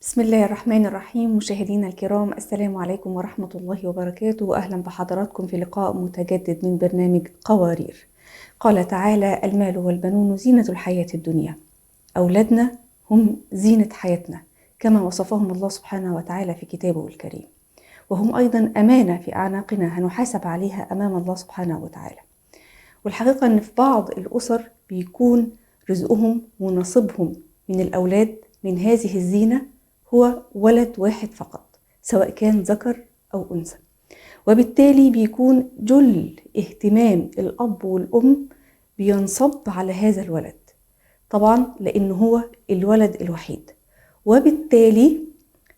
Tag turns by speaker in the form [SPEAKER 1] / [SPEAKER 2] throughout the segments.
[SPEAKER 1] بسم الله الرحمن الرحيم. مشاهدينا الكرام، السلام عليكم ورحمة الله وبركاته، وأهلا بحضراتكم في لقاء متجدد من برنامج قوارير. قال تعالى: المال والبنون زينة الحياة الدنيا. أولادنا هم زينة حياتنا كما وصفهم الله سبحانه وتعالى في كتابه الكريم، وهم أيضا أمانة في أعناقنا هنحاسب عليها أمام الله سبحانه وتعالى. والحقيقة أن في بعض الأسر بيكون رزقهم ونصيبهم من الأولاد من هذه الزينة هو ولد واحد فقط، سواء كان ذكر أو أنثى، وبالتالي بيكون جل اهتمام الأب والأم بينصب على هذا الولد، طبعا لأنه هو الولد الوحيد، وبالتالي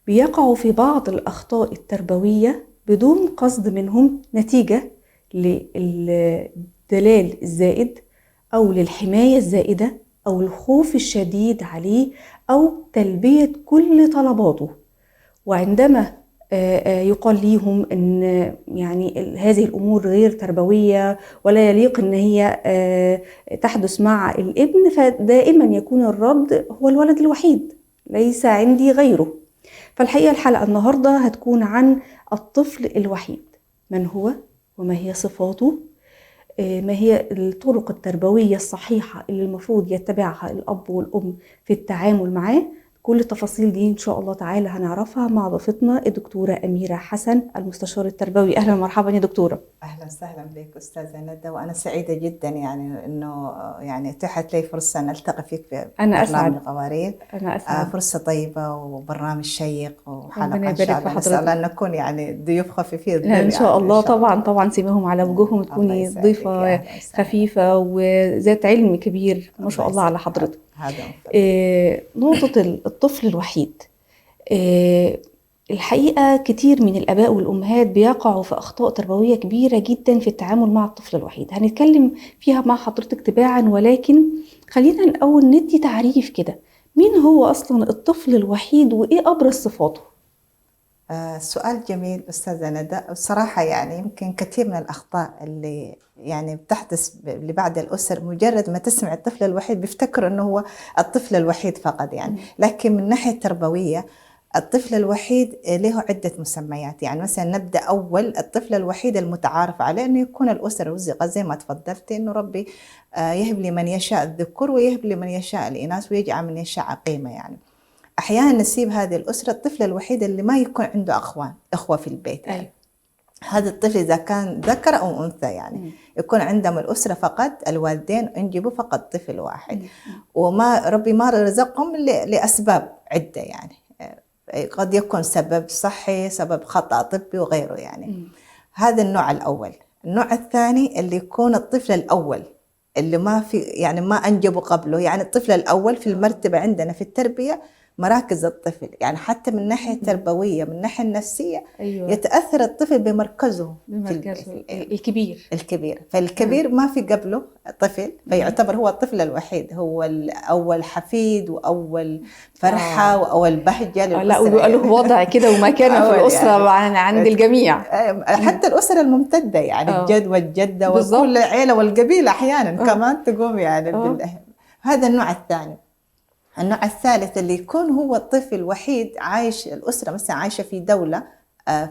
[SPEAKER 1] بيقعوا في بعض الأخطاء التربوية بدون قصد منهم، نتيجة للدلال الزائد أو للحماية الزائدة أو الخوف الشديد عليه أو تلبية كل طلباته. وعندما يقال ليهم أن يعني هذه الأمور غير تربوية ولا يليق أن هي تحدث مع الابن، فدائما يكون الرد هو الولد الوحيد، ليس عندي غيره. فالحقيقة الحلقة النهاردة هتكون عن الطفل الوحيد، من هو وما هي صفاته، ما هي الطرق التربوية الصحيحة اللي المفروض يتبعها الأب والأم في التعامل معاه. كل التفاصيل دي إن شاء الله تعالى هنعرفها مع ضيفتنا الدكتورة أميرة حسن، المستشار التربوي. أهلا ومرحبا يا دكتورة.
[SPEAKER 2] أهلا وسهلا بك أستاذة ندى، وأنا سعيدة جدا يعني إنه يعني اتاحت لي فرصة أن ألتقي فيك في
[SPEAKER 1] أنا أسعد.
[SPEAKER 2] برنامج قوارير.
[SPEAKER 1] أنا أسعد.
[SPEAKER 2] فرصة طيبة وبرنامج شيق وحلقة
[SPEAKER 1] ربنا
[SPEAKER 2] إن شاء
[SPEAKER 1] يبارك في
[SPEAKER 2] الله. نسأل
[SPEAKER 1] حضرتك.
[SPEAKER 2] الله أن نكون يعني ضيوف خفيفين.
[SPEAKER 1] لا إن شاء
[SPEAKER 2] يعني
[SPEAKER 1] الله، طبعا طبعا سيماهم على وجوههم،
[SPEAKER 2] الله
[SPEAKER 1] تكوني
[SPEAKER 2] يسعدك.
[SPEAKER 1] ضيفة
[SPEAKER 2] يا أهلا وسهلا.
[SPEAKER 1] خفيفة وذات علم كبير ما شاء الله على
[SPEAKER 2] يسعدك.
[SPEAKER 1] حضرتك.
[SPEAKER 2] هذا هو.
[SPEAKER 1] نقطة الطفل الوحيد، الحقيقة كتير من الآباء والأمهات بيقعوا في أخطاء تربوية كبيرة جدا في التعامل مع الطفل الوحيد، هنتكلم فيها مع حضرتك تباعا، ولكن خلينا الأول ندي تعريف كده، مين هو أصلا الطفل الوحيد وإيه أبرز صفاته؟
[SPEAKER 2] سؤال جميل أستاذة ندى. بصراحة يعني يمكن كثير من الأخطاء اللي يعني بتحدث لبعض الأسر، مجرد ما تسمع الطفل الوحيد بيفتكروا أنه هو الطفل الوحيد فقط يعني، لكن من ناحية التربوية الطفل الوحيد له عدة مسميات. يعني مثلا نبدأ أول الطفل الوحيد المتعارف عليه أنه يكون الأسرة رزقة زي ما تفضلتي، أنه ربي يهب لمن يشاء الذكور ويهب لمن يشاء الإناث ويجعل من يشاء عقيمة. يعني أحيانا نسيب هذه الأسرة الطفل الوحيد اللي ما يكون عنده إخوة في البيت يعني.
[SPEAKER 1] أيوة.
[SPEAKER 2] هذا الطفل إذا كان ذكر أو أنثى يعني يكون عندهم الأسرة فقط الوالدين ينجبوا فقط طفل واحد، وما ربي ما رزقهم لأسباب عدة يعني، قد يكون سبب صحي، سبب خطأ طبي وغيره يعني. هذا النوع الأول. النوع الثاني اللي يكون الطفل الأول اللي ما في يعني ما أنجبوا قبله، يعني الطفل الأول في المرتبة عندنا في التربية مراكز الطفل، يعني حتى من الناحية التربوية من الناحية النفسية
[SPEAKER 1] أيوة.
[SPEAKER 2] يتأثر الطفل بمركزه،
[SPEAKER 1] بمركزه الكبير.
[SPEAKER 2] الكبير، فالكبير ما في قبله طفل، فيعتبر هو الطفل الوحيد، هو أول حفيد وأول فرحة وأول بهجة للأسرة.
[SPEAKER 1] لا ويبقى له وضع كده ومكانة في الأسرة يعني عند الجميع،
[SPEAKER 2] حتى الأسرة الممتدة يعني الجد والجدة وكل العيلة والقبيلة أحيانا كمان تقوم يعني هذا النوع الثاني. النوع الثالث اللي يكون هو الطفل الوحيد عايش، الأسرة مثلا عايشة في دولة،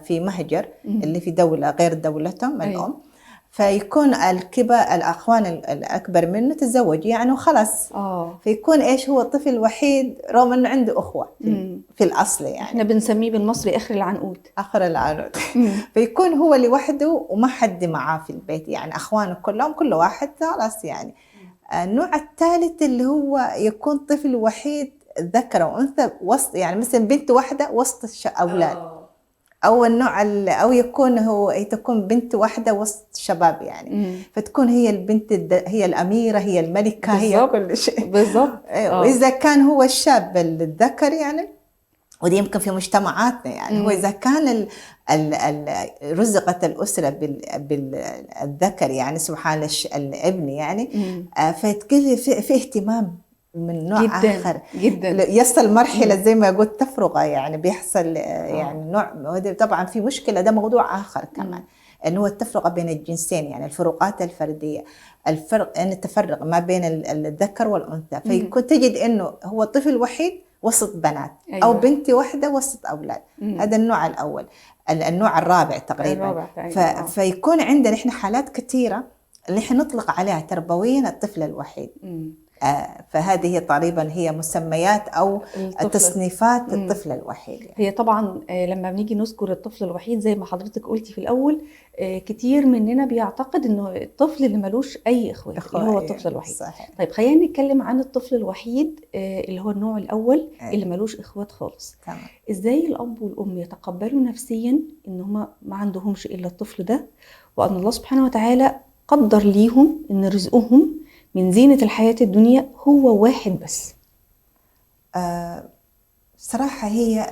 [SPEAKER 2] في مهجر اللي في دولة غير دولتهم الأم، فيكون الكبار الأخوان الأكبر منه تزوج يعني وخلاص، فيكون إيش هو الطفل الوحيد رغم أنه عنده أخوة في الأصل يعني.
[SPEAKER 1] إحنا بنسميه بالمصري آخر العنقود.
[SPEAKER 2] آخر العنقود. فيكون هو لوحده وما حد معاه في البيت يعني، أخوانه كلهم كل واحد خلاص يعني. النوع الثالث اللي هو يكون طفل وحيد ذكر وأنثى وسط، يعني مثلا بنت واحدة وسط أولاد، أو النوع أو يكون هو تكون بنت واحدة وسط شباب يعني، فتكون هي البنت هي الأميرة، هي الملكة، هي كل شيء
[SPEAKER 1] بالضبط.
[SPEAKER 2] وإذا كان هو الشاب الذكر يعني، ودي يمكن في مجتمعاتنا يعني، هو إذا كان رزقت الأسرة بالذكر يعني سبحان الابن يعني، فتكون في اهتمام من نوع
[SPEAKER 1] جداً
[SPEAKER 2] آخر
[SPEAKER 1] جداً،
[SPEAKER 2] يصل مرحلة زي ما قلت تفرغة يعني، بيحصل يعني نوع، طبعا في مشكلة، ده موضوع آخر كمان، إنه هو التفرقة بين الجنسين يعني الفروقات الفردية، الفرق أن التفرق ما بين الذكر والأنثى، فيكون تجد إنه هو طفل وحيد وسط بنات. أيوة. أو بنتي واحدة وسط أولاد. هذا النوع الأول. النوع الرابع تقريبا. فيكون عندنا إحنا حالات كثيرة اللي إحنا نطلق عليها تربويا الطفل الوحيد. فهذه هي تقريبا هي مسميات أو تصنيفات الطفل الوحيد يعني.
[SPEAKER 1] هي طبعا لما بنيجي نذكر الطفل الوحيد زي ما حضرتك قلتي في الأول، كتير مننا بيعتقد إنه الطفل اللي ملوش أي إخوات اللي هو الطفل الوحيد.
[SPEAKER 2] صحيح.
[SPEAKER 1] طيب خلينا نتكلم عن الطفل الوحيد اللي هو النوع الأول. اللي ملوش إخوات خالص.
[SPEAKER 2] تمام.
[SPEAKER 1] إزاي الأب والأم يتقبلوا نفسيا إن هما ما عندهمش إلا الطفل ده، وأن الله سبحانه وتعالى قدر ليهم إن رزقهم من زينة الحياة الدنيا هو واحد بس؟
[SPEAKER 2] صراحة هي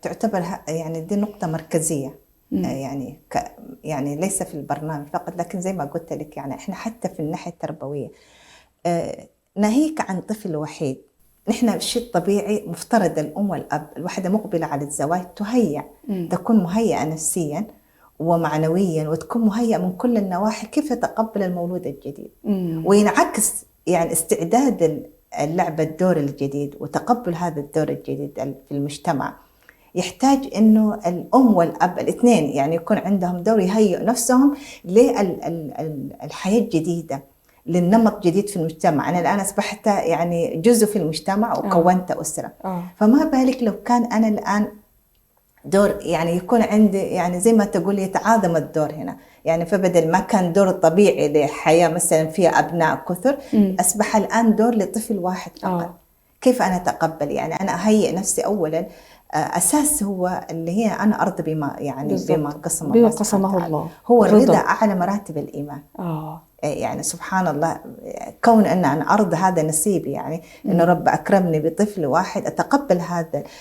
[SPEAKER 2] تعتبر يعني دي نقطة مركزية. يعني يعني ليس في البرنامج فقط، لكن زي ما قلت لك يعني احنا حتى في الناحية التربوية ناهيك عن طفل وحيد، نحن الشيء الطبيعي مفترض الأم والأب الواحدة مقبلة على الزواج تهيأ، تكون مهيئة نفسيا ومعنويا، وتكون مهيئة من كل النواحي كيف يتقبل المولود الجديد. وينعكس يعني استعداد اللعبة الدور الجديد وتقبل هذا الدور الجديد في المجتمع. يحتاج إنه الأم والأب الاثنين يعني يكون عندهم دور يهيئ نفسهم للحياة الجديدة، للنمط جديد في المجتمع. أنا الآن أصبحت يعني جزء في المجتمع وكونت أسرة. فما بالك لو كان أنا الآن دور يعني يكون عندي يعني زي ما تقول يتعاظم الدور هنا يعني، فبدل ما كان دور طبيعي لحياة مثلا فيها أبناء كثر، أصبح الآن دور لطفل واحد فقط. كيف أنا أتقبل؟ يعني أنا أهيئ نفسي أولا، أساس هو اللي هي أنا أرضى بما يعني
[SPEAKER 1] بالزبط.
[SPEAKER 2] بما قسم
[SPEAKER 1] الله، بما قسمه الله،
[SPEAKER 2] هو الرضا أعلى مراتب الإيمان. يعني سبحان الله، كون أن أنا أرضى هذا نصيبي يعني إنه رب أكرمني بطفل واحد، أتقبل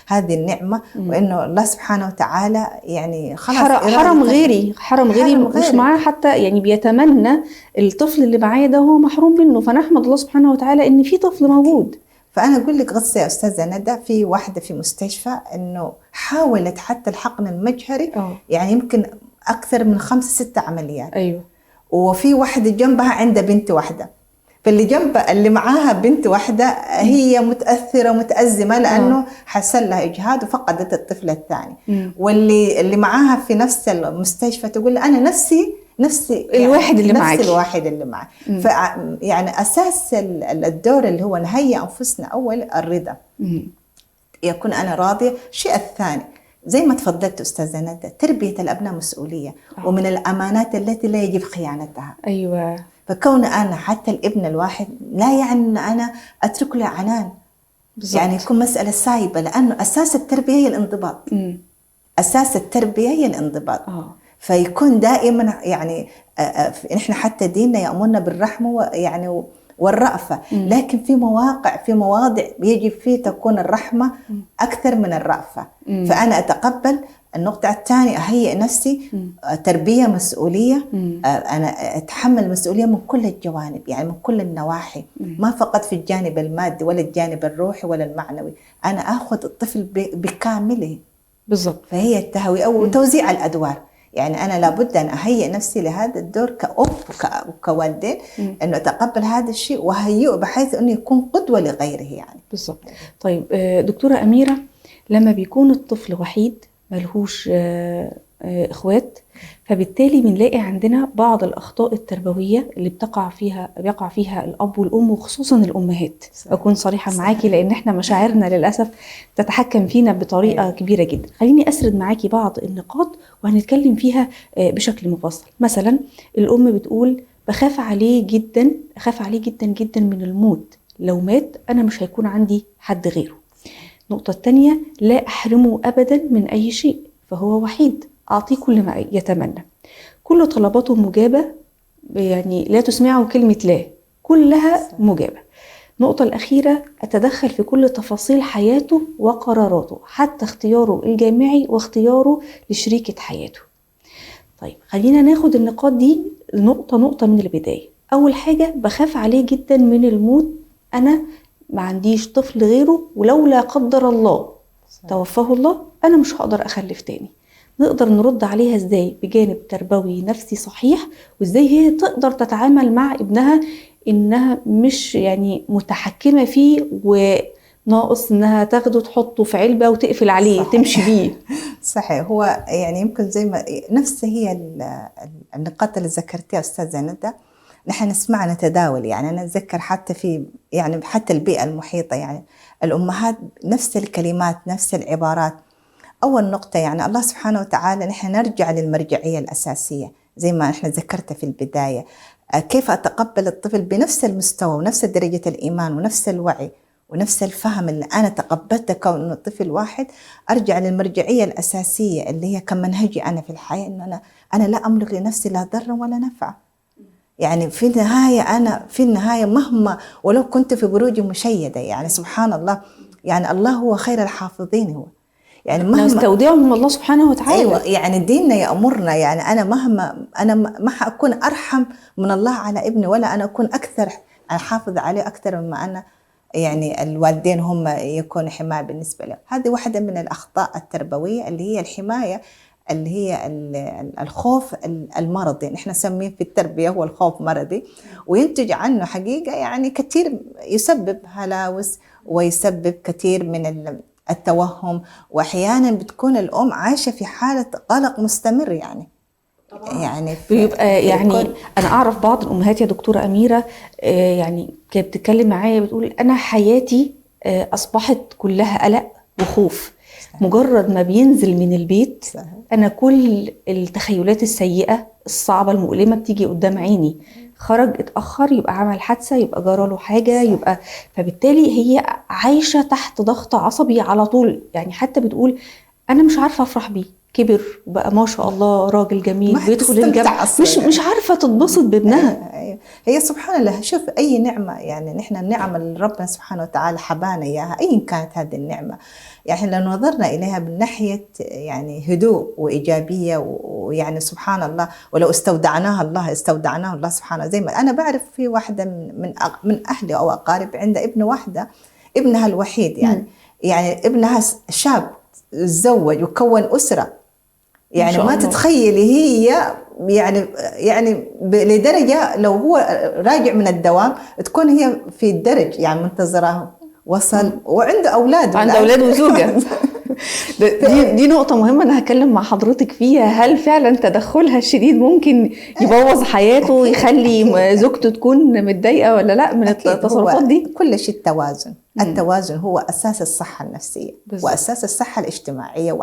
[SPEAKER 2] هذه النعمة، وإنه الله سبحانه وتعالى يعني خلاص
[SPEAKER 1] حرم غيري، حرم غيري مش معاه حتى، يعني بيتمنى الطفل اللي معاه ده هو محروم منه، فنحمد الله سبحانه وتعالى إن في طفل موجود.
[SPEAKER 2] فأنا أقول لك قصة يا أستاذة ندى، في واحدة في مستشفى إنه حاولت حتى الحقن المجهري يعني يمكن أكثر من 5-6 عمليات.
[SPEAKER 1] أيوة.
[SPEAKER 2] وفي واحدة جنبها عندها بنت واحدة، فاللي جنب اللي معاها بنت واحدة هي متأثرة متأزمة لأنه حصل لها إجهاد وفقدت الطفل الثاني. واللي معاها في نفس المستشفى تقول أنا نفسي يعني
[SPEAKER 1] الواحد اللي معك،
[SPEAKER 2] نفس الواحد اللي معك. يعني أساس الدور اللي هو نهيئ أنفسنا أول الرضا، يكون أنا راضية. الشيء الثاني زي ما تفضلت أستاذة ندى، تربية الأبناء مسؤولية، ومن الأمانات التي لا يجب خيانتها.
[SPEAKER 1] أيوة.
[SPEAKER 2] فكون أنا حتى الابن الواحد لا يعني أن أنا أترك له عنان.
[SPEAKER 1] بالزبط.
[SPEAKER 2] يعني يكون مسألة سايبة، لأنه أساس التربية هي الانضباط. أساس التربية هي الانضباط. فيكون دائما يعني نحن حتى ديننا يأمرنا بالرحمة يعني والرأفة، لكن في مواقع في مواضع يجب فيه تكون الرحمة أكثر من الرأفة. فأنا أتقبل النقطة الثانية، أهيئ نفسي، تربية مسؤولية، أنا أتحمل مسؤولية من كل الجوانب يعني من كل النواحي، ما فقط في الجانب المادي ولا الجانب الروحي ولا المعنوي، أنا أخذ الطفل بكامله.
[SPEAKER 1] بالضبط.
[SPEAKER 2] فهي التهوية أو توزيع الأدوار، يعني أنا لابد أن أهيئ نفسي لهذا الدور كأب وكوالدين، أنه أتقبل هذا الشيء وأهيئه بحيث أنه يكون قدوة لغيره يعني.
[SPEAKER 1] بالضبط. طيب دكتورة أميرة، لما بيكون الطفل وحيد ملهوش إخوات، فبالتالي بنلاقي عندنا بعض الأخطاء التربوية اللي بيقع فيها الأب والأم، وخصوصا الأمهات.
[SPEAKER 2] صحيح.
[SPEAKER 1] أكون صريحة معاكي لأن احنا مشاعرنا للأسف تتحكم فينا بطريقة كبيرة جدا. خليني أسرد معاكي بعض النقاط وهنتكلم فيها بشكل مفصل. مثلا الأم بتقول بخاف عليه جدا، أخاف عليه جدا جدا من الموت، لو مات أنا مش هيكون عندي حد غيره. النقطة الثانية، لا أحرمه أبدا من أي شيء فهو وحيد، أعطيه كل ما يتمنى، كل طلباته مجابة، يعني لا تسمعه كلمة لا، كلها مجابة. النقطة الأخيرة، أتدخل في كل تفاصيل حياته وقراراته، حتى اختياره الجامعي واختياره لشريكة حياته. طيب خلينا ناخد النقاط دي نقطة نقطة من البداية. أول حاجة، بخاف عليه جدا من الموت، أنا ما عنديش طفل غيره، ولو لا قدر الله توفاه الله أنا مش هقدر أخلف تاني. نقدر نرد عليها ازاي بجانب تربوي نفسي صحيح، وازاي هي تقدر تتعامل مع ابنها انها مش يعني متحكمة فيه وما ناقص انها تاخده تحطه في علبة وتقفل عليه. صحيح. تمشي بيه.
[SPEAKER 2] صحيح. هو يعني يمكن زي ما نفس هي النقاط اللي ذكرتيها استاذه ندى، نحن نسمع نتداول. يعني انا اتذكر حتى في يعني حتى البيئة المحيطة، يعني الامهات نفس الكلمات نفس العبارات. اول نقطة يعني الله سبحانه وتعالى، نحن نرجع للمرجعيه الاساسية زي ما احنا ذكرتها في البداية، كيف اتقبل الطفل بنفس المستوى ونفس درجه الايمان ونفس الوعي ونفس الفهم اللي أنا تقبلته كونه طفل واحد. أرجع للمرجعية الأساسية اللي هي كمنهجي أنا في الحياة، إنه أنا لا أملك لنفسي لا ضرا ولا نفع. يعني في النهاية أنا في النهاية مهما ولو كنت في بروج مشيدة، يعني سبحان الله، يعني الله هو خير الحافظين، هو يعني مهما
[SPEAKER 1] نستودعهم الله سبحانه وتعالى.
[SPEAKER 2] أيوة، يعني ديننا يأمرنا، يعني أنا مهما أنا ما حأكون أرحم من الله على ابني، ولا أنا أكون أكثر أحافظ عليه أكثر مما أنا يعني الوالدين هم يكونوا حماية بالنسبة له. هذه واحدة من الأخطاء التربوية اللي هي الحماية، اللي هي الخوف المرضي، نحن نسميه في التربية هو الخوف مرضي، وينتج عنه حقيقة يعني كثير، يسبب هلاوس ويسبب كثير من التوهم، وأحيانا بتكون الأم عايشة في حالة قلق مستمر. يعني
[SPEAKER 1] طبعا. يعني بيبقى يعني أنا أعرف بعض الأمهات يا دكتورة أميرة، يعني كانت بتتكلم معايا بتقول أنا حياتي أصبحت كلها قلق وخوف. صحيح. مجرد ما بينزل من البيت. صحيح. أنا كل التخيلات السيئة الصعبة المؤلمة بتيجي قدام عيني. خرج اتأخر يبقى عمل حادثة، يبقى جراله حاجة، يبقى فبالتالي هي عايشة تحت ضغط عصبي على طول. يعني حتى بتقول أنا مش عارفة أفرح بيه، كبر وبقى ما شاء الله راجل جميل بيدخل الجامعة، مش عارفة تتبسط بابنها.
[SPEAKER 2] أيوة. هي سبحان الله، شوف أي نعمة، يعني نحن النعمة اللي ربنا سبحانه وتعالى حبانا إياها أيا كانت هذه النعمة، يعني لو نظرنا إليها من ناحية يعني هدوء وإيجابية، ويعني سبحان الله، ولو استودعناها الله استودعناه الله سبحانه. زي ما أنا بعرف في واحدة من أهلي أو أقارب عندها ابن واحدة، ابنها الوحيد، يعني يعني ابنها شاب تزوج وكون أسرة، يعني ما تتخيلي هي يعني لدرجة لو هو راجع من الدوام تكون هي في الدرج يعني منتظراه وصل، وعنده أولاد،
[SPEAKER 1] عنده أولاد وزوجة. دي نقطة مهمة أنا هتكلم مع حضرتك فيها. هل فعلا تدخلها الشديد ممكن يبوظ حياته ويخلي زوجته تكون متضايقة ولا لا من التصرفات دي؟
[SPEAKER 2] كل شيء التوازن. التوازن هو أساس الصحة النفسية. بالزبط. وأساس الصحة الاجتماعية،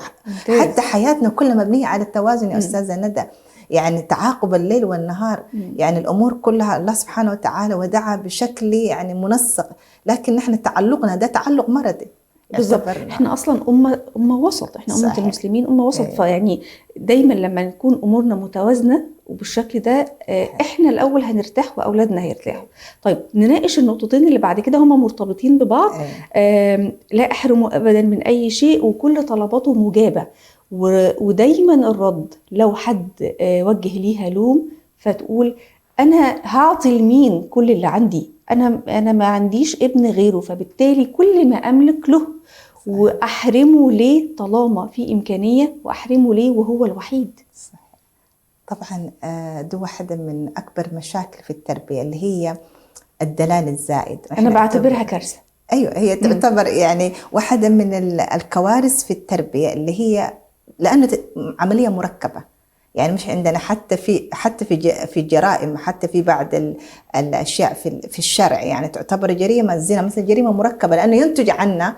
[SPEAKER 2] حتى حياتنا كلها مبنية على التوازن يا أستاذة ندى. يعني تعاقب الليل والنهار، يعني الأمور كلها الله سبحانه وتعالى ودعها بشكل يعني منسق، لكن نحن تعلقنا ده تعلق مرضي.
[SPEAKER 1] بالظبط. احنا اصلا امه وسط، احنا امه المسلمين امه وسط. فيعني دايما لما نكون امورنا متوازنة وبالشكل ده احنا الاول هنرتاح واولادنا هيرتاحوا. طيب نناقش النقطتين اللي بعد كده، هما مرتبطين ببعض. لا احرمه ابدا من اي شيء وكل طلباته مجابه، ودايما الرد لو حد وجه ليها لوم فتقول انا هعطي لمين كل اللي عندي، انا ما عنديش ابن غيره، فبالتالي كل ما املك له، واحرمه ليه طالما في امكانية، واحرمه ليه وهو الوحيد.
[SPEAKER 2] صحيح. طبعا دي واحدة من اكبر مشاكل في التربية اللي هي الدلال الزائد.
[SPEAKER 1] انا بعتبرها كارثة.
[SPEAKER 2] ايوه، هي تعتبر يعني واحدة من الكوارث في التربية، اللي هي لانه عملية مركبة. يعني مش عندنا حتى في الجرائم، حتى في بعض الاشياء في الشرع يعني تعتبر جريمة الزنا مثلا جريمة مركبة، لانه ينتج عنا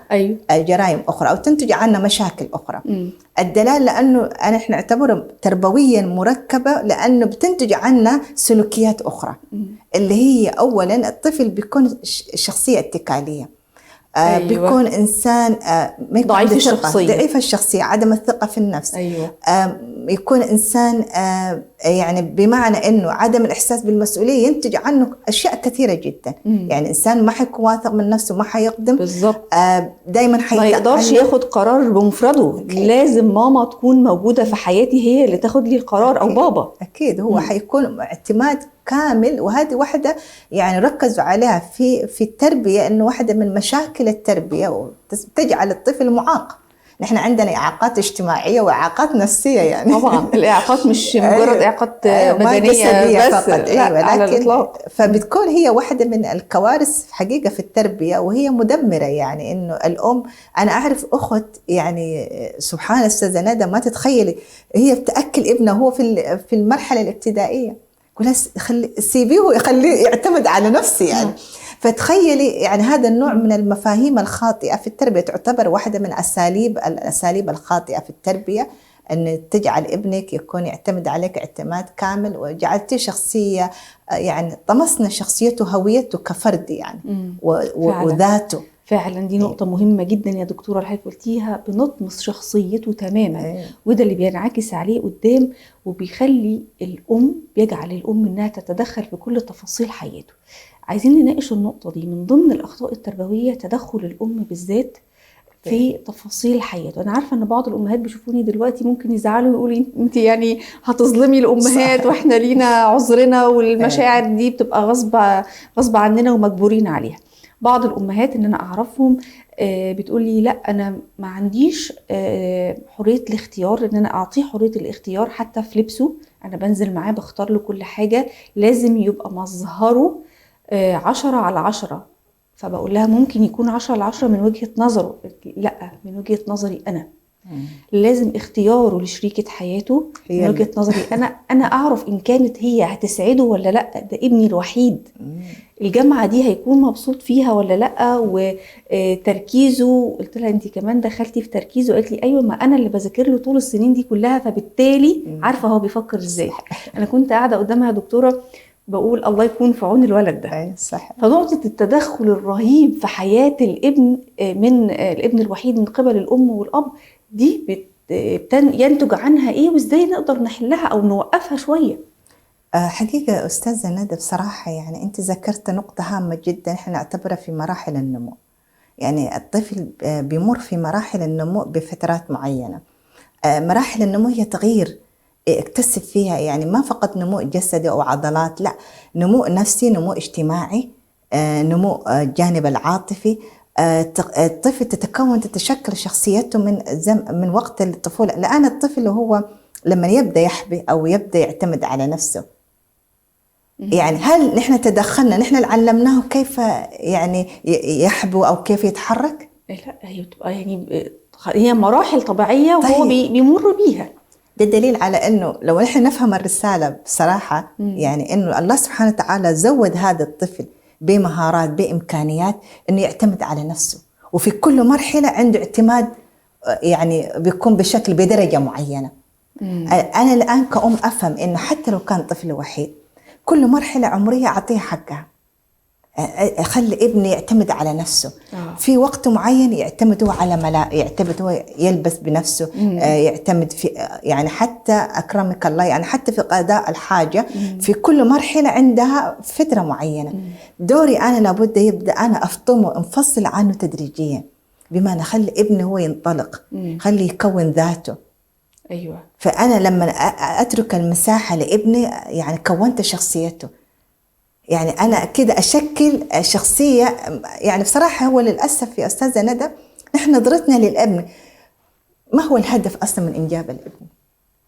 [SPEAKER 2] جرائم اخرى او تنتج عنا مشاكل اخرى. الدلال لانه احنا نعتبره تربويا مركبة لانه بتنتج عنا سلوكيات اخرى، اللي هي اولا الطفل بيكون شخصية اتكاليه، أيوة. بيكون إنسان
[SPEAKER 1] ضعيف الشخصية،
[SPEAKER 2] ضعيف الشخصية، عدم الثقة في النفس. أيوة. يكون إنسان يعني بمعنى إنه عدم الإحساس بالمسؤولية ينتج عنه أشياء كثيرة جدا. يعني إنسان ما حيكون واثق من نفسه، ما حيقدم.
[SPEAKER 1] بالضبط.
[SPEAKER 2] دايما
[SPEAKER 1] ما يقدرش ياخد قرار بمفرده. أكيد. لازم ماما تكون موجودة في حياتي، هي اللي تاخد لي القرار. أكيد. أو بابا.
[SPEAKER 2] أكيد هو حيكون اعتماد كامل، وهذه واحدة يعني ركزوا عليها في التربية، إنه واحدة من مشاكل التربية وتجعل الطفل معاق، نحن عندنا إعاقات اجتماعية وإعاقات نفسية يعني.
[SPEAKER 1] طبعا الإعاقات مش مجرد إعاقات بدنية بس،
[SPEAKER 2] فقط.
[SPEAKER 1] لا، على الإطلاق.
[SPEAKER 2] فبتكون هي واحدة من الكوارث حقيقة في التربية، وهي مدمرة يعني. إنه الأم، أنا أعرف أخت يعني سبحان أستاذة ندى ما تتخيلي، هي بتأكل ابنها هو في المرحلة الابتدائية، يقول سيبيه خليه يعتمد على نفسه يعني. فتخيلي يعني هذا النوع من المفاهيم الخاطئة في التربية تعتبر واحدة من الأساليب الخاطئة في التربية، أن تجعل ابنك يكون يعتمد عليك اعتماد كامل، وجعلتيه شخصية يعني طمسنا شخصيته هويته كفرد يعني وذاته.
[SPEAKER 1] فعلا دي نقطة مهمة جدا يا دكتورة اللي حضرتك قلتيها، بنطمس شخصيته تماما. وده اللي بينعكس عليه قدام، وبيخلي الأم، بيجعل الأم إنها تتدخل في كل تفاصيل حياته. عايزين نناقش النقطة دي. من ضمن الأخطاء التربوية تدخل الأم بالذات في تفاصيل حياته. أنا عارفة إن بعض الأمهات بيشوفوني دلوقتي ممكن يزعلوا ويقولوا أنت يعني هتظلمي الأمهات، وإحنا لينا عذرنا، والمشاعر دي بتبقى غصب عننا ومجبورين عليها. بعض الأمهات إن أنا أعرفهم بتقولي لا أنا ما عنديش حرية الاختيار، إن أنا أعطيه حرية الاختيار حتى في لبسه، أنا بنزل معاه بختار له كل حاجة، لازم يبقى مظهره 10 على 10. فبقول لها ممكن يكون 10 على 10 من وجهة نظره، لا من وجهة نظري أنا. لازم اختياره لشريكة حياته من وجهة نظري أنا أعرف إن كانت هي هتسعده ولا لا، ده ابني الوحيد. الجامعة دي هيكون مبسوط فيها ولا لا، وتركيزه. قلت لها أنت كمان دخلتي في تركيزه؟ قالت لي أيوة، ما أنا اللي بذاكر له طول السنين دي كلها، فبالتالي عارفة هو بيفكر إزاي. أنا كنت قاعدة قدامها يا دكتورة بقول الله يكون في عون الولد ده.
[SPEAKER 2] صح.
[SPEAKER 1] فنقطة التدخل الرهيب في حياة الابن من الابن الوحيد من قبل الأم والأب دي ينتج عنها إيه، وإزاي نقدر نحلها أو نوقفها شوية؟
[SPEAKER 2] حقيقة أستاذة ندى بصراحة يعني أنت ذكرت نقطة هامة جدا إحنا نعتبرها في مراحل النمو. يعني الطفل بيمر في مراحل النمو بفترات معينة. مراحل النمو هي تغيير اكتسب فيها، يعني ما فقط نمو جسدي أو عضلات، لا، نمو نفسي، نمو اجتماعي، نمو الجانب العاطفي. الطفل تتكون تتشكل شخصيته من وقت الطفولة. الآن الطفل هو لما يبدأ يحبي أو يبدأ يعتمد على نفسه، يعني هل نحن تدخلنا، نحن اللي علمناه كيف يعني يحبو أو كيف يتحرك؟
[SPEAKER 1] لا، هي بتبقى يعني هي مراحل طبيعية وهو بيمر بيها.
[SPEAKER 2] ده دليل على أنه لو نحن نفهم الرسالة بصراحة، يعني أنه الله سبحانه وتعالى زود هذا الطفل بمهارات بإمكانيات أنه يعتمد على نفسه، وفي كل مرحلة عنده اعتماد يعني بيكون بشكل بدرجة معينة. أنا الآن كأم أفهم أنه حتى لو كان طفل وحيد، كل مرحلة عمرية أعطيها حقها، أخلي ابني يعتمد على نفسه. في وقت معين يعتمد هو على يعتمد هو يلبس بنفسه، يعتمد في يعني حتى أكرمك الله يعني حتى في قضاء الحاجة. في كل مرحلة عندها فترة معينة. دوري أنا لابد يبدأ أنا أفطمه، انفصل عنه تدريجيا، بما أخلي ابني هو ينطلق، خليه يكون ذاته.
[SPEAKER 1] أيوة.
[SPEAKER 2] فأنا لما أترك المساحة لابني يعني كونت شخصيته، يعني أنا كده أشكل شخصية. يعني بصراحة هو للأسف يا أستاذة ندى نحن نظرتنا للابن، ما هو الهدف أصلا من إنجاب الابن؟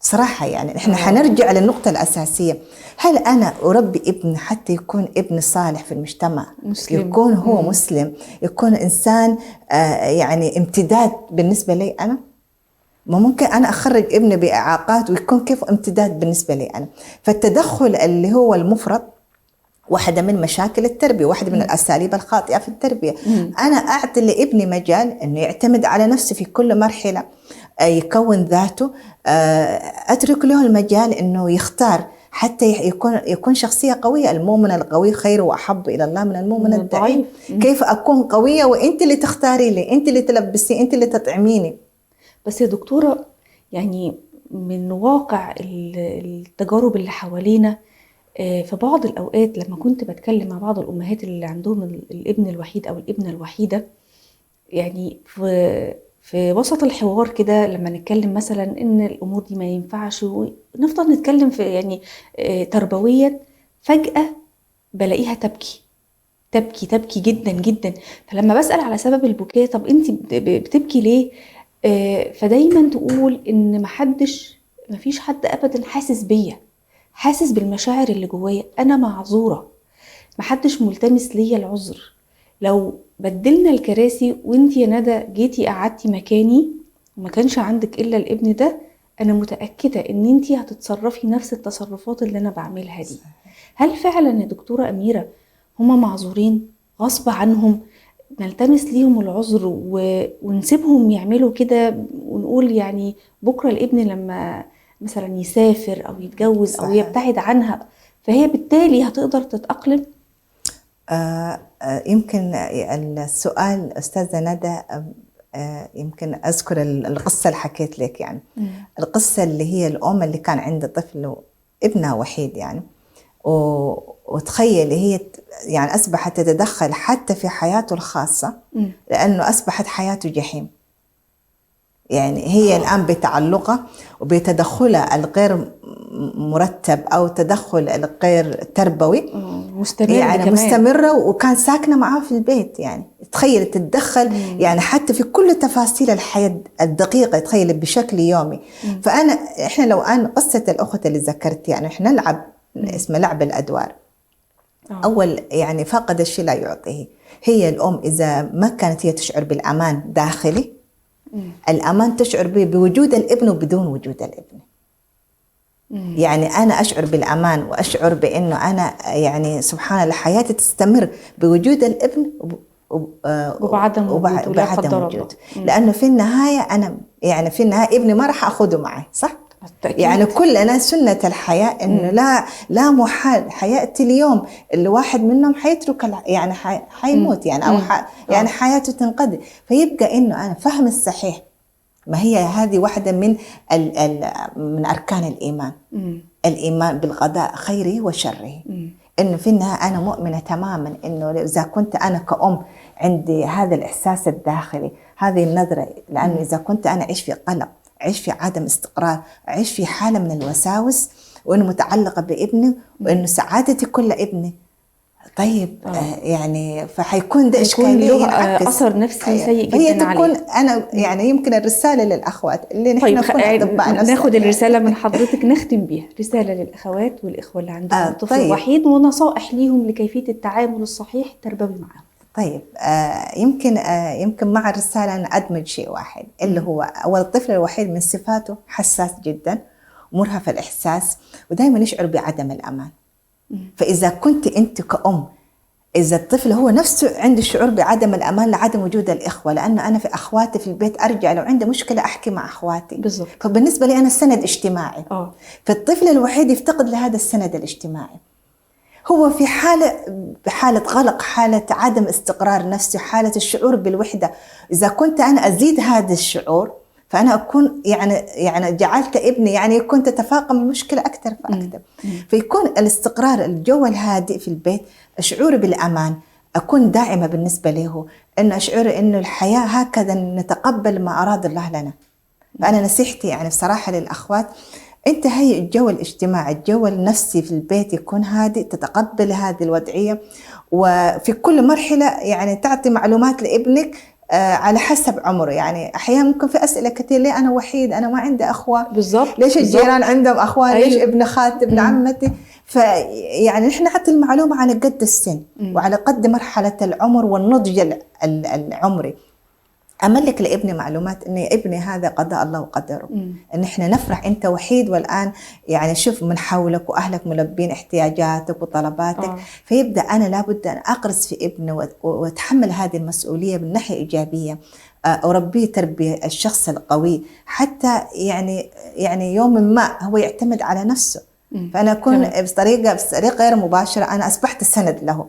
[SPEAKER 2] صراحة يعني نحن حنرجع للنقطة الأساسية. هل أنا أربي ابن حتى يكون ابن صالح في المجتمع، مسلم، يكون هو مسلم، يكون إنسان يعني امتداد بالنسبة لي أنا؟ ما ممكن أنا أخرج ابني بإعاقات ويكون كيف امتداد بالنسبة لي أنا. فالتدخل اللي هو المفرط واحدة من مشاكل التربية، واحدة من الأساليب الخاطئة في التربية. أنا أعطي لابني مجال أنه يعتمد على نفسه في كل مرحلة، يكون ذاته، أترك له المجال أنه يختار حتى يكون شخصية قوية. المؤمن القوي خير وأحب إلى الله من المؤمن الضعيف. كيف أكون قوية وأنت اللي تختاري لي، أنت اللي تلبسي، أنت اللي تطعميني؟
[SPEAKER 1] بس يا دكتورة يعني من واقع التجارب اللي حوالينا، في بعض الأوقات لما كنت بتكلم مع بعض الأمهات اللي عندهم الابن الوحيد أو الابنة الوحيدة، يعني في وسط الحوار كده لما نتكلم مثلا إن الأمور دي ما ينفعش ونفضل نتكلم في يعني تربويا، فجأة بلاقيها تبكي تبكي تبكي جدا جدا. فلما بسأل على سبب البكاء، طب أنت بتبكي ليه؟ فدايما تقول ان مفيش حد ابدا حاسس بيا، حاسس بالمشاعر اللي جوايا، انا معذوره، محدش ملتمس ليا العذر. لو بدلنا الكراسي وانتي يا ندى جيتي قعدتي مكاني وما كانش عندك الا الابن ده، انا متاكدة ان انتي هتتصرفي نفس التصرفات اللي انا بعملها دي. هل فعلا يا دكتورة اميره هما معذورين غصب عنهم؟ نلتمس ليهم العذر ونسيبهم يعملوا كده، ونقول يعني بكره الابن لما مثلا يسافر او يتجوز او يبتعد عنها فهي بالتالي هتقدر تتأقلم؟
[SPEAKER 2] يمكن السؤال أستاذة ندى، يمكن أذكر القصة اللي حكيت لك يعني. القصة اللي هي الأم اللي كان عندها طفل ابنها وحيد يعني، وتخيلي هي يعني أصبحت تتدخل حتى في حياته الخاصة، لأنه أصبحت حياته جحيم. يعني هي الآن بتعلقها وبتدخلها الغير مرتب أو تدخل الغير تربوي
[SPEAKER 1] مستمر
[SPEAKER 2] يعني
[SPEAKER 1] كمان.
[SPEAKER 2] مستمرة، وكان ساكنة معاه في البيت يعني. تخيل تتدخل يعني حتى في كل تفاصيل الحياة الدقيقة، تخيل بشكل يومي. فأنا إحنا لو أن قصة الأخت اللي ذكرت يعني إحنا نلعب اسمه لعب الأدوار. أول يعني فاقد الشيء لا يعطيه. هي الأم إذا ما كانت هي تشعر بالأمان داخلي، الأمان تشعر به بوجود الابن وبدون وجود الابن. يعني أنا أشعر بالأمان وأشعر بأنه أنا يعني سبحان الله حياتي تستمر بوجود الابن
[SPEAKER 1] وبعدم وجوده، لا قدر الله.
[SPEAKER 2] لأنه في النهاية أنا يعني في النهاية ابني ما راح أخذه معي، صح؟
[SPEAKER 1] بالتأكيد.
[SPEAKER 2] يعني كلنا سنة الحياة إنه لا محال حياتي اليوم الواحد منهم حيترك يعني حيموت يعني أو يعني حياته تنقضي. فيبقى إنه أنا فهم الصحيح، ما هي هذه واحدة من من أركان الإيمان. الإيمان بالقضاء خيره وشره. إنه في النهاية أنا مؤمنة تماما إنه إذا كنت أنا كأم عندي هذا الإحساس الداخلي، هذه النظرة، لأنه إذا كنت أنا أعيش في قلق، أعيش في عدم استقرار، أعيش في حالة من الوساوس، وإنه متعلقة بابني، وإنه سعادتي كلها ابني، طيب يعني فحيكون ده إشكالية،
[SPEAKER 1] له أثر نفسي سيء جدا
[SPEAKER 2] عليه. هي تكون أنا يعني يمكن الرسالة للأخوات اللي نحن
[SPEAKER 1] طيب
[SPEAKER 2] نكون أطباء نفسنا،
[SPEAKER 1] ناخد الرسالة من حضرتك نختم بيها، رسالة للأخوات والإخوة اللي عندهم طفل
[SPEAKER 2] طيب.
[SPEAKER 1] وحيد، ونصائح ليهم لكيفية التعامل الصحيح التربوي معهم.
[SPEAKER 2] طيب يمكن مع الرسالة أنا أدمج شيء واحد اللي هو أول الطفل الوحيد من صفاته حساس جدا، مرهف الإحساس، ودائما يشعر بعدم الأمان. فإذا كنت أنت كأم، إذا الطفل هو نفسه عنده شعور بعدم الأمان لعدم وجود الإخوة، لأنه أنا في أخواتي في البيت أرجع لو عندي مشكلة أحكي مع أخواتي
[SPEAKER 1] بالضبط.
[SPEAKER 2] فبالنسبة لي أنا سند اجتماعي. فالطفل الوحيد يفتقد لهذا السند الاجتماعي، هو في حالة غلق، حالة عدم استقرار نفسي، حالة الشعور بالوحدة. إذا كنت أنا أزيد هذا الشعور فأنا أكون يعني جعلت ابني يعني يكون تتفاقم المشكلة أكثر فأكثر. فيكون الاستقرار، الجو الهادئ في البيت، شعور بالأمان، أكون داعمة بالنسبة له، إنه أشعر إنه الحياة هكذا، نتقبل ما أراد الله لنا. فأنا نصيحتي يعني بصراحة للأخوات، أنت هي الجو الاجتماعي، الجو النفسي في البيت يكون هادئ، تتقبل هذه الوضعية، وفي كل مرحلة يعني تعطي معلومات لابنك على حسب عمره. يعني أحيانا ممكن في أسئلة كثير، ليه أنا وحيد، أنا ما عندي أخوة،
[SPEAKER 1] بالضبط،
[SPEAKER 2] ليش الجيران عندهم أخوان،
[SPEAKER 1] أيوه.
[SPEAKER 2] ليش ابن خالتي ابن عمتي. فيعني نحن نعطي المعلومة على قد السن وعلى قد مرحلة العمر والنضج العمري. أملك لابني معلومات إن يا ابني هذا قضاء الله وقدره، إن إحنا نفرح أنت وحيد، والآن يعني شوف من حولك وأهلك ملبين احتياجاتك وطلباتك. فيبدأ أنا لابد أن أقرص في ابني وأتحمل هذه المسؤولية من ناحية إيجابية، أربيه تربية الشخص القوي، حتى يعني يوم ما هو يعتمد على نفسه. فأنا أكون بطريقة غير مباشرة أنا أصبحت السند له.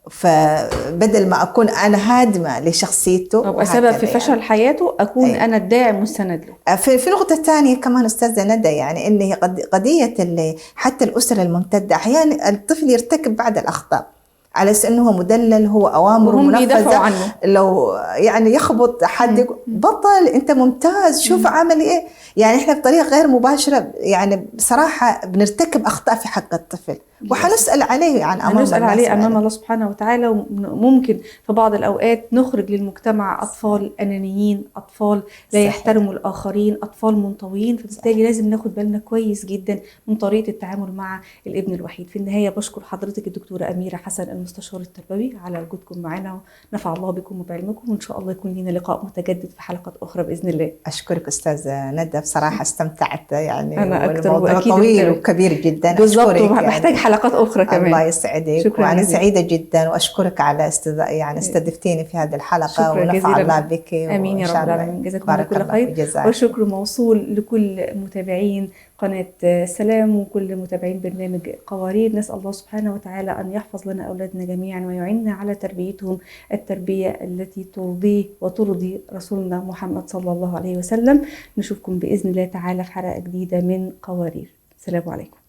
[SPEAKER 2] فبدل ما أكون أنا هادمة لشخصيته
[SPEAKER 1] أبقى سبب في فشل يعني حياته، أكون
[SPEAKER 2] أيوة.
[SPEAKER 1] أنا الداعم والسند له.
[SPEAKER 2] في نقطة ثانية كمان أستاذة ندى، يعني إن هي قضية اللي حتى الأسرة الممتدة أحيانا الطفل يرتكب بعض الأخطاء، على أساس انه هو مدلل، هو اوامره منفذه
[SPEAKER 1] عنه.
[SPEAKER 2] لو يعني يخبط حد بطل، انت ممتاز، شوف عمل ايه. يعني احنا بطريقة غير مباشرة يعني بصراحة بنرتكب اخطاء في حق الطفل، وحنسال عليه يعني امام
[SPEAKER 1] هنسال عليه امام الله سبحانه وتعالى. وممكن في بعض الاوقات نخرج للمجتمع اطفال انانيين، اطفال لا يحترموا الاخرين، اطفال منطويين، فبالتالي لازم ناخد بالنا كويس جدا من طريقه التعامل مع الابن الوحيد. في النهاية بشكر حضرتك الدكتورة اميره حسن المستشار التربوي على وجودكم معنا، ونفع الله بكم وبعلمكم، وان شاء الله يكون لنا لقاء متجدد في حلقات اخرى باذن الله.
[SPEAKER 2] اشكرك استاذه ندى، بصراحة استمتعت يعني،
[SPEAKER 1] انا اكثر،
[SPEAKER 2] والموضوع طويل وكبير جدا.
[SPEAKER 1] بالظبط، ومحتاج حلقات اخرى كمان.
[SPEAKER 2] الله يسعدك، وانا سعيدة جدا، واشكرك على يعني استضفتيني في هذه الحلقة، ونفع الله بك.
[SPEAKER 1] امين يا رب العالمين، جزاكم الله كل خير. والشكر موصول لكل متابعين قناة سلام وكل متابعين برنامج قوارير. نسأل الله سبحانه وتعالى أن يحفظ لنا أولادنا جميعا ويعيننا على تربيتهم التربية التي ترضيه وترضي رسولنا محمد صلى الله عليه وسلم. نشوفكم بإذن الله تعالى في حلقة جديدة من قوارير. السلام عليكم.